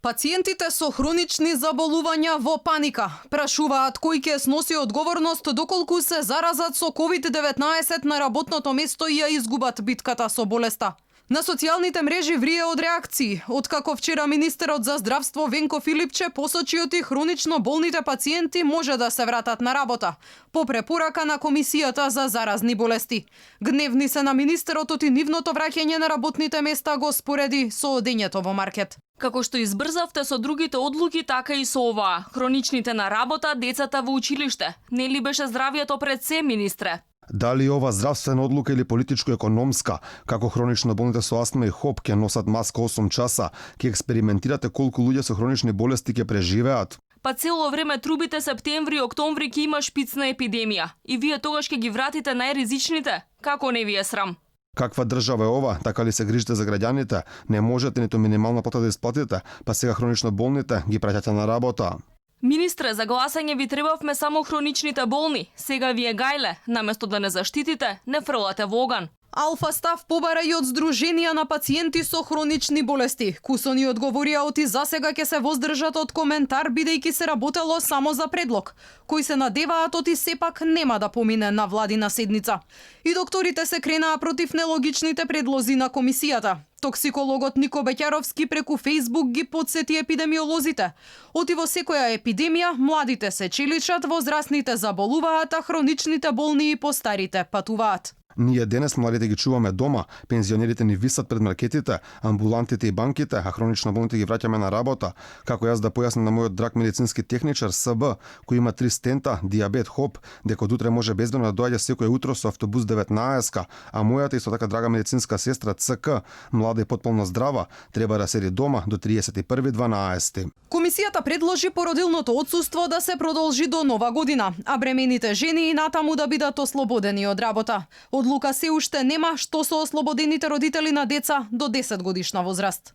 Пациентите со хронични заболувања во паника прашуваат кој ќе сноси одговорност доколку се заразат со COVID-19 на работното место и ја изгубат битката со болеста. На социјалните мрежи врие од реакции, откако вчера министерот за здравство Венко Филипче посочи оти хронично болните пациенти може да се вратат на работа, по препорака на Комисијата за заразни болести. Гневни се на министерот оти нивното враќање на работните места го спореди со одењето во маркет. Како што избрзавте со другите одлуки, така и со оваа. Хроничните на работа, децата во училиште. Не ли беше здравието пред се, министре? Дали ова здравствена одлука или политичко-економска, како хронично болните со астма и хоп ќе носат маска 8 часа, ќе експериментирате колку луѓе со хронични болести ќе преживеат? Па цело време трубите септември и октомври ќе има шпицна епидемија. И вие тогаш ќе ги вратите најризичните? Како не ви е срам? Каква држава е ова? Така ли се грижите за граѓаните? Не можете ниту минимална плата да исплатите, па сега хронично болните ги праќате на работа. Министре, за гласање ви требавме само хроничните болни. Сега ви е гајле. Наместо да не заштитите, не фрлате во оган. Алфа став побара и од Сдруженија на пациенти со хронични болести. Кусони одговорија оти засега ќе се воздржат од коментар бидејќи се работело само за предлог, кој се надеваат оти сепак нема да помине на владина седница. И докторите се кренаа против нелогичните предлози на комисијата. Токсикологот Нико Беќаровски преку Фејсбук ги подсети епидемиолозите. Оти во секоја епидемија, младите се челичат, возрастните заболуваат, а хроничните болни и постарите патуваат. Ние денес младите ги чуваме дома, пензионерите ни висат пред маркетите, амбулантите и банките, а хронично болните ги враќаме на работа. Како јас да појаснам на мојот драг медицински техничар СБ, кој има 3 стента, диабет, хоп, дека од утре може безбедно да доаѓа секој утро со автобус 19, а мојата исто така драга медицинска сестра ЦК, млада и потполно здрава, треба да седи дома до 31.12. Комисијата предложи породилното отсуство да се продолжи до нова година, а бремените жени и натаму да бидат ослободени од работа. Одлука се уште нема што со ослободените родители на деца до 10 годишна возраст.